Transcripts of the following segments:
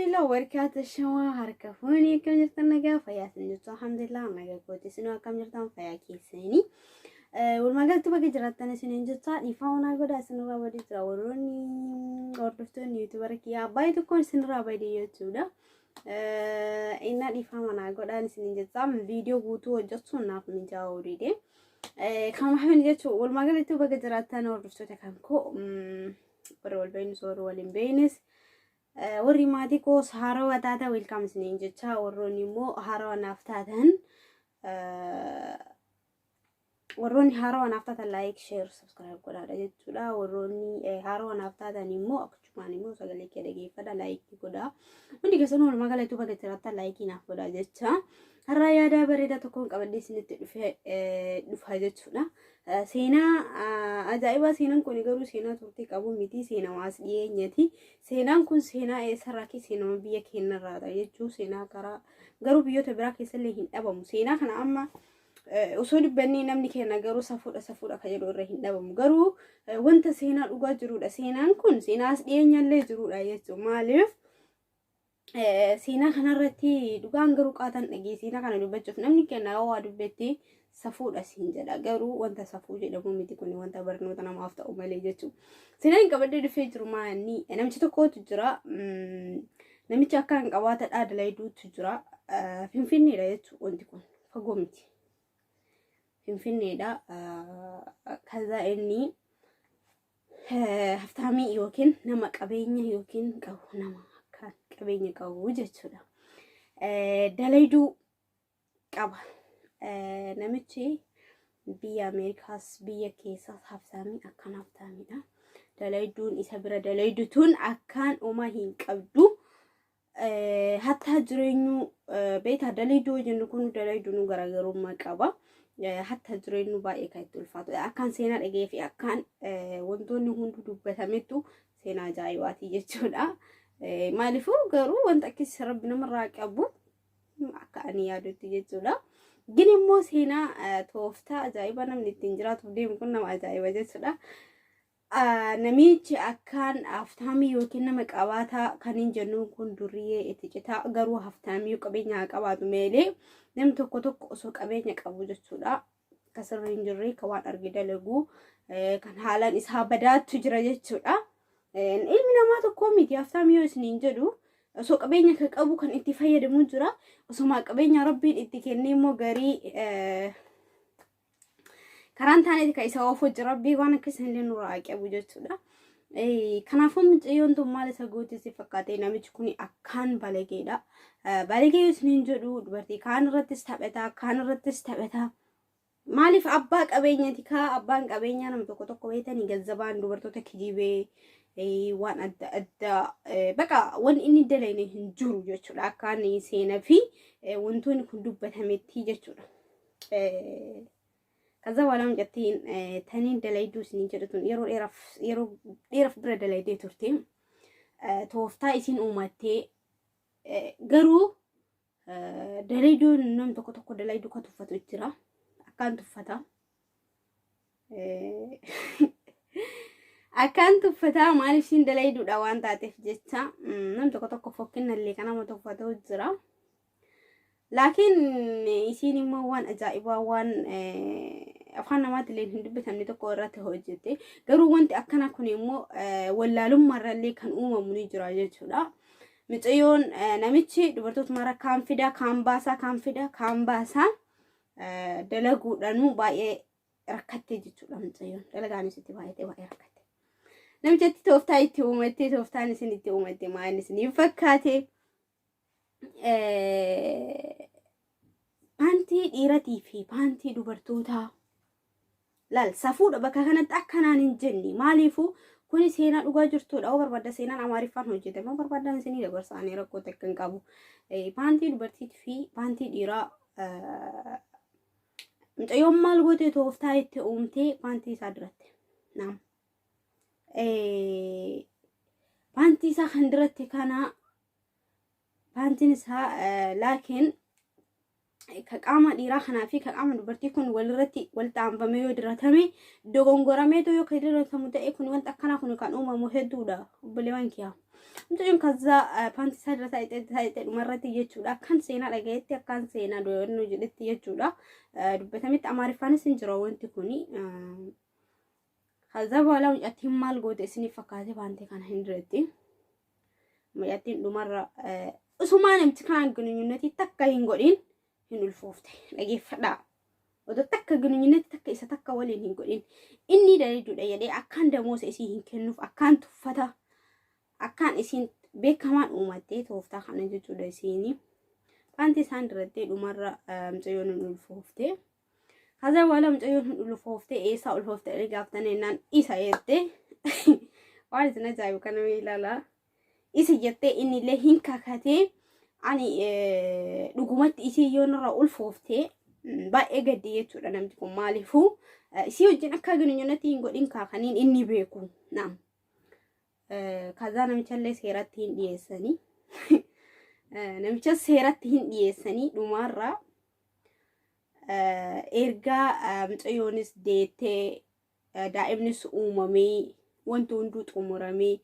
Warahmatullahi wabarakatuh. Shawaa harka fuunee akkam jirtan nagaa fayyaa isin jirtu alhamdulillah nagaa kooti isin akkam jirtan fayyaa keessanii. Walumaa galatti bakka jiraattan isiniin jecha dhiifama naa godhaa isinirraa badee jira warroonni hordoftoonni yuutuubara kiyyaa baay'ee tokkoon isinirraa badee jechuudha. Innaa dhiifama naa godhaan isiniin jecha viidiyoo guutuu hojjechuun naaf mijaa'uu dide. Kanuma hafin jechuun walumaa galatti bakka jiraattan hordoftoota kan koo warri wal beeknus warri wal hin beeknes warri maatii koo haarawaa taatan welcome isiniin jecha warroonni immoo haarawaa naaf taatan warroonni haarawaa naaf taatan like, share, subscribe godhaadha jechuudha. Warroonni haarawaa naaf taatan immoo akkumaan immoo sagalee kee dhageeffadha like godhaa. Hundi keessan walumaa galatti bakka jiraattan like naaf godhaa jecha. Har'a yaada bareedaa tokkoon qabadhee isinitti dhufe dhufa jechuudha. Seenaa ajaa'ibaa seenaan kun garuu seenaa turtii qabu miti seenaa waas dhiyeenyati. Seenaan kun seenaa eessarraa ki seenaa biyya keenyarraadha jechuu seenaa karaa garuu biyyoota biraa keessallee hin dhabamu. Seenaa kana amma osoo dubbannee namni keenya garuu safuudha safuudha kan jedhu irra hin dhabamu. Garuu wanta seenaa dhugaa jirudha. Seenaan kun seenaa as dhiyeenyallee jirudha jechuudha. Maaliif seenaa kanarratti dhugaan garuu qaatan dhagee seenaa kana dubbachuuf namni keenya yoo waa dubbetti safuudha siin jedha. Garuu wanta safuu jedhamu miti kun wanta barnoota namaaf ta'u malee jechuudha. Seenaan hin qabadhee dhufee jiru maanni namichi tokkotu jira. Namichi akka hin qabaata dalayiduutu jira. Finfinneedha jechuudha wanti kun fagoo miti. Finfinneedha. Kaza inni haftaamii yookiin nama qabeenya yookiin qabu nama akkaan qabeenya qabu jechuudha. Dalayduu qaba. Namichi biyya Ameerikaas biyya keessaas haftaamii akkaan haftaamiidha. Dalayduun isa bira dalaydu tun akkaan homaa hin qabdu. Hattaa jireenyu beektaa dalayduu jennu kun dalayduun garaagarummaa qaba. Hatta jireenyu baay'ee kan itti ulfaatu. Akkaan seenaa dhagee fi akkaan wantoonni hundi dubbatamettu seenaa ajaa'ibaati jechuudha. Maaliifuu garuu wanta akkasii rabbi namarraa qabu akka ani yaadutti jechuudha. Gin immoo seenaa tooftaa ajaa'ibaa namni ittiin jiraatuuf deemu kun nama ajaa'iba jechuudha. Namichi akkaan haftaamii yookiin nama qabaataa kan hin jennuun kun duriyyee itti citaa garuu haftaamii qabeenya haa qabaatu malee namni tokko tokko osoo qabeenya qabu jechuudha. Ka sirrii hin jirre ka waan arge dalagu kan haalaan isaa badaattu jira jechuudha. Ilmi namaa tokko miti haftaamii yoo isiniin jedhu osoo qabeenya kan qabu kan itti fayyadamu jira. Osuma qabeenya rabbiin itti kennee immoo garii karaan taaneeti kan isa oofu jira rabbii waan akkasii illee nurraa haa qabu jechuudha. Kanaafuu mucayyoon tun maal isa gooti si fakkaate namichi kun akkaan balageedha. Balagee yoo isiniin jedhu dubartii kaan irrattis taphataa kaan irrattis taphataa. Maaliif abbaa qabeenyati kaa abbaan qabeenyaa nama tokko tokko beektanii gazzabaan dubartoota kijibee waan adda addaa baqa wanni inni dalayne hin jiru jechuudha. Akkaan seenaa fi wantoonni kun dubbatametti jechuudha. Kaza በኋላ mucattiin taniin dalayduu isiniin jedhu tun yeroo dheeraaf bira dalaydee turte. Tooftaa isin uumattee garuu dalayduun namni tokko tokko dalayduu ka tuffatu jira. Akkaan tuffata. Akkaan tuffataa maaliif isin dalayduudha waan taateef jecha namni tokko tokko fokkinnallee kan nama tuffatu jira. Laakiin isiin immoo waan ajaa'ibaa waan afaan namaatti illee hin dubbatamne tokko irratti hojjette. Garuu wanti akkana kun immoo wallaalummaarrallee kan uumamu ni jira jechuudha. Mucayyoon namichi dubartoota mara kaan fida kaan baasaa kaan fida kaan baasaa dalaguudhaanuu baay'ee rakkattee jechuudha mucayyoon. Dalagaanis itti baay'atee baay'ee rakkatte. Namichatti tooftaa itti uumattee tooftaan isin itti uumatte maal isiniif fakkaate? Paantii dhiiratii fi paantii dubartootaa laal safuudha bakka kanatti akkanaan hin jenne maaliifuu kuni seenaa dhugaa jirtudha. Yoo barbaadda seenaan amaariffaan hojjetame yoo barbaaddan isinii dabarsaanii rakkoo takka hin qabu. Paantii dubartii fi paantii dhiiraa mucayyoon maal goote tooftaa itti uumtee paantii isaa diratte. Naam. Paantii isaa kan diratte kana paantiin isaa laakiin Ka qaama dhiiraa kanaa fi ka qaama dubartii kun walirratti wal xaanfamee yoo diratame, dogongorameetu yoo kan diratamu ta'e, kun wanta akkanaa kun kan uumamu hedduudha, obboleewwan kiyyaa. Mucayyoon kazzaa paantii isaa irra taa'ee dhumarratti jechuudha. Akkan seenaa dhagayetti, akkan seenaa doyannoo jedhetti jechuudha. Dubbatametti Amaariffaanis hin jira wanti kuni. Kazzaa በኋላ mucattiin maal goote isiniif fakkaate? Paantii kana hin diratti. Mucattiin dhumarra usumaa namti kanaan ግንኙነት takka hin godhin hin ulfoofte. Dhageeffadhaa. Otoo takka ግንኙነት takka isa takka waliin hin godhin, inni daladuudha jedhee akkaan damoosa isii hin kennuuf, akkaan tuffata, akkaan isiin beekamaan uumattee tooftaa kana jechuudha isiini. Paantii isaan dirattee dhumarra mucayyoon hin ulfoofte. ከዛ በኋላ mucayyoon hin ulfoofte. Eessaa ulfoofte jedhee gaaftan jennaan, isa jettee. Waan isin ajaa'ibu kana mee ilaalaa. Isa jettee, inni illee hin kakatee, ani dhugumatti isii yoo narra ulfoofte baay'ee gaddi jechuudha namti kun. Maaliifuu isii wajjin akka ግንኙነት hin godhin kaakaniin inni beeku naam. ከዛ namichallee seeratti hin dhiyeessanii, namicha seeratti hin dhiyeessanii. Dhumarraa ergaa mucayyoonis deettee, daa'imnis uumamee, wanti hunduu xumuramee,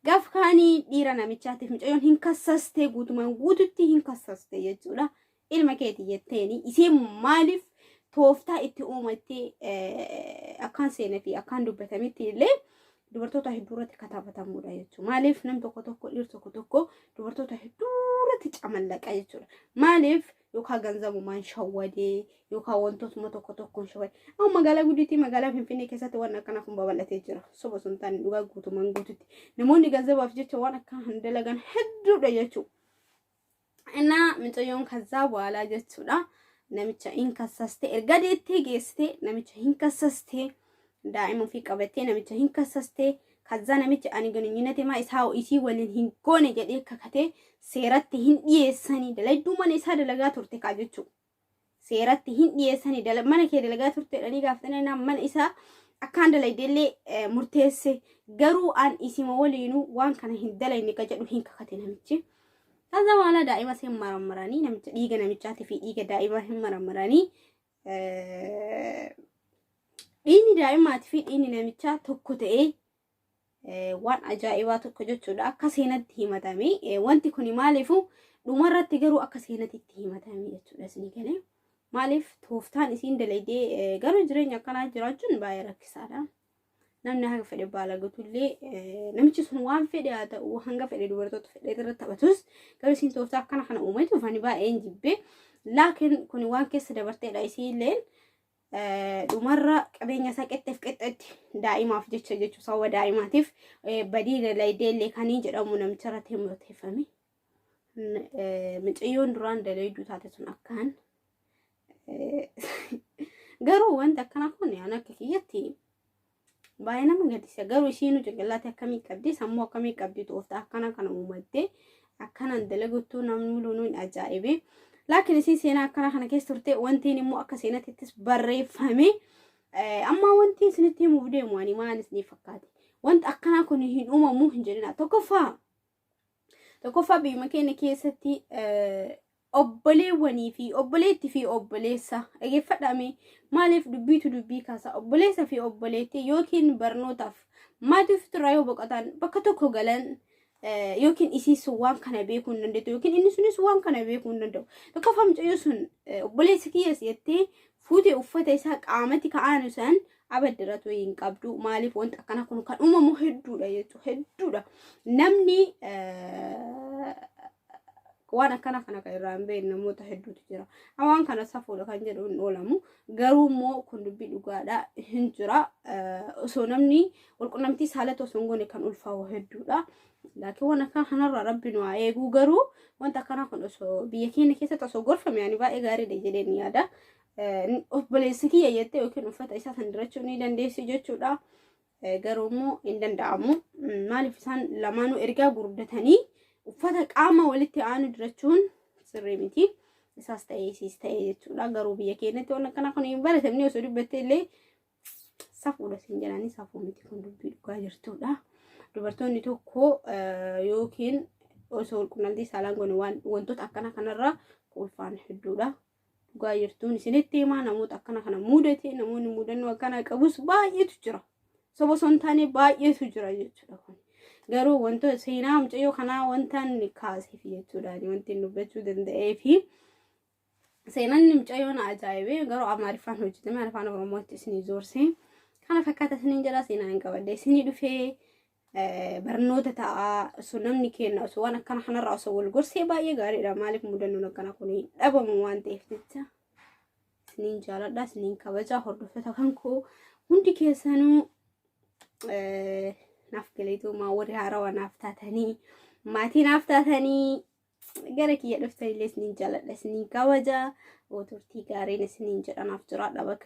gaaf kaanii dhiira namichaatiif mucayyoon hin kassastee, guutumaan guututti hin kassaste jechuudha. Ilma keeti jetteeni. Isheen maaliif tooftaa itti uumattee, akkaan seenaa fi akkaan dubbatametti illee dubartoota hedduu irratti katabatamudha jechuudha. Maaliif nam tokko tokko, dhiirri tokko tokko dubartoota hedduu irratti camallaqa jechuudha. Maaliif yookaan ganzabumaan shawwadee yookaan wantootuma tokko tokkoon shawwadee. Amma magaalaa guddiitti, magaalaa Finfinnee keessatti waan akkanaa kun babal'atee jira. Soba sun taane, dhugaa guutumaan guututti. Namoonni ganzabaaf jecha waan akka hin dalagan hedduudha jechuudha. እና mucayyoon ከዛ በኋላ jechuudha namicha hin kassaste. Erga deettee geessite namicha hin kassaste, daa'ima ofii qabattee namicha hin kassaste. ከዛ namichi ani ግንኙነት maa isaa isii waliin hin goone jedhee kakatee, seeratti hin dhiyeessanii. Daladduu mana isaa dalagaa turte kaa jechuudha. Seeratti hin dhiyeessanii. Mana kee dalagaa turte jedhanii gaafatanii, mana isaa akkaan dalagdeellee murteesse, garuu an isima waliinuu waan kana hin dalagne ka jedhu hin kakate namichi. ከዛ በኋላ daa'ima hin marammaranii, namicha dhiiga namichaatii fi dhiiga daa'ima hin marammaranii, dhiigni daa'imaatii fi dhiigni namichaa tokko ta'ee, waan ajaa'ibaa tokko jechuudha. Akka seenatti himatame wanti kun. Maaliifu dhumarratti garuu akka seenatti itti himatame jechuudha isinii galee. Maaliif tooftaan isiin dalagdee, garuu jireenya akkanaa jiraachuun baay'ee rakkisaadha. Namni hanga fedhe baalagatullee, namichi sun waan fedhe haa ta'u, hanga fedhe dubartoota fedhe irratti taphatus, garuu isiin tooftaa akkana kana uumetu ani baay'een jibbe. Laakiin kun waan keessa dabarteedha. Isiilleen dhumarra qabeenya isaa qexxeef qexxeetti daa'imaaf jecha jechuu, sababa daa'imaatiif badii dalagdeellee kanii jedhamu namicha irratti murteeffame. Mucayyoon duraan dalayduu taate sun akkaan garuu wanti akkanaa kun an akka kiyyatti baay'ee nama gaddisa. Garuu ishiin ጭንቅላtii akkamii qabdi, sammuu akkamii qabdi, tooftaa akkana kana uumattee akkanaan dalaguttuu namni mul'uun hin ajaa'ibe. Laakiin isiin seenaa akkana kana keessa turte, wantiin immoo akka seenatittis barreeffame. Amma wanti isinitti himuuf deemu ani maal isiniif fakkaate? Wanta akkanaa kun hin uumamu hin jedhina. Tokkoffaa, biyyuma keenya keessatti obboleewwanii fi obboleettii fi obboleessa, dhageeffadhame, maaliif dubbiitu dubbii kaasa, obboleessa fi obboleettii yookiin barnootaaf maatii ofiirraa yoo boqotan bakka tokko galan, yookiin isii sun waan kana beekuu hin dandeettu, yookiin inni sunis waan kana beekuu hin danda'u. Tokkoffaa, mucayyoo sun obboleessa kiyyas jettee fuutee uffata isaa qaamatti ka'aanu san abaddiratu hin qabdu. Maaliif wanta akkana kun kan uumamu hedduudha jechuudha, hedduudha. Namni waan akkana kana kan irraa hin beekne namoota hedduutu jira. Waan kana safuudha kan jedhu hin oolamu. Garuu immoo kun dubbii dhugaadha, hin jira. Osoo namni walqunnamtii saalatti osoo hin goone kan ulfaa'u hedduudha. Laakiin waan akkana kanarraa rabbi nu haa eeguu. Garuu wanta akkana kun osoo biyya keenya keessatti osoo gorfame ani baay'ee gaariidha jedheen yaada. Obboleessi kiyya jettee yookiin uffata isaa san dirachuu ni dandeessi jechuudha. Garuu immoo hin danda'amu. Maaliif isaan lamaanuu ergaa gurguddatanii uffata qaama walitti aanu dirachuun sirrii miti. Isaas ta'ee isiis ta'ee jechuudha. Garuu biyya keenyatti waan akkana kun hin baratamne. Osoo dubbatte illee safuudha siin jedhanii, safuu miti, kun dubbii dhugaa jirtudha. Dubartoonni tokko yookiin osoo walqunnamtii saalaan goone waan wantoota akkana kanarraa ulfaan hedduudha. Dhugaa jirtuun isinitti himaa, namoota akkana kana mudate, namoonni mudannoo akkana qabus baay'eetu jira. Soba osoo hin taane baay'eetu jira jechuudha kun. Garuu wantoota seenaa mucayyoo kanaa wanta inni kaaseef jechuudha wanti inni dubbachuu danda'ee fi seenaan mucayyoo na ajaa'ibee, garuu Amaariffaan hojjetame Afaan Oromootti isinii zoorsee kana fakkaata isiniin jedha. Seenaa hin qabadde isinii dhufee barnoota ta'a. Osoo namni kenna osoo waan akkana kanarraa osoo wal gorsee baay'ee gaariidha. Maaliif mudannoon akkana kun dhabamu waan ta'eef jecha. Isiniin jaaladha, isiniin kabaja, hordoftoota kan koo hundi keessanuu naaf galatoomaa. Warri haarawaa naaf taatanii, maatii naaf taatanii gara kiyya dhuftanillee isiniin jaaladha, isiniin kabaja. Turtii gaariin isiniin jedha, naaf jiraadha bakka.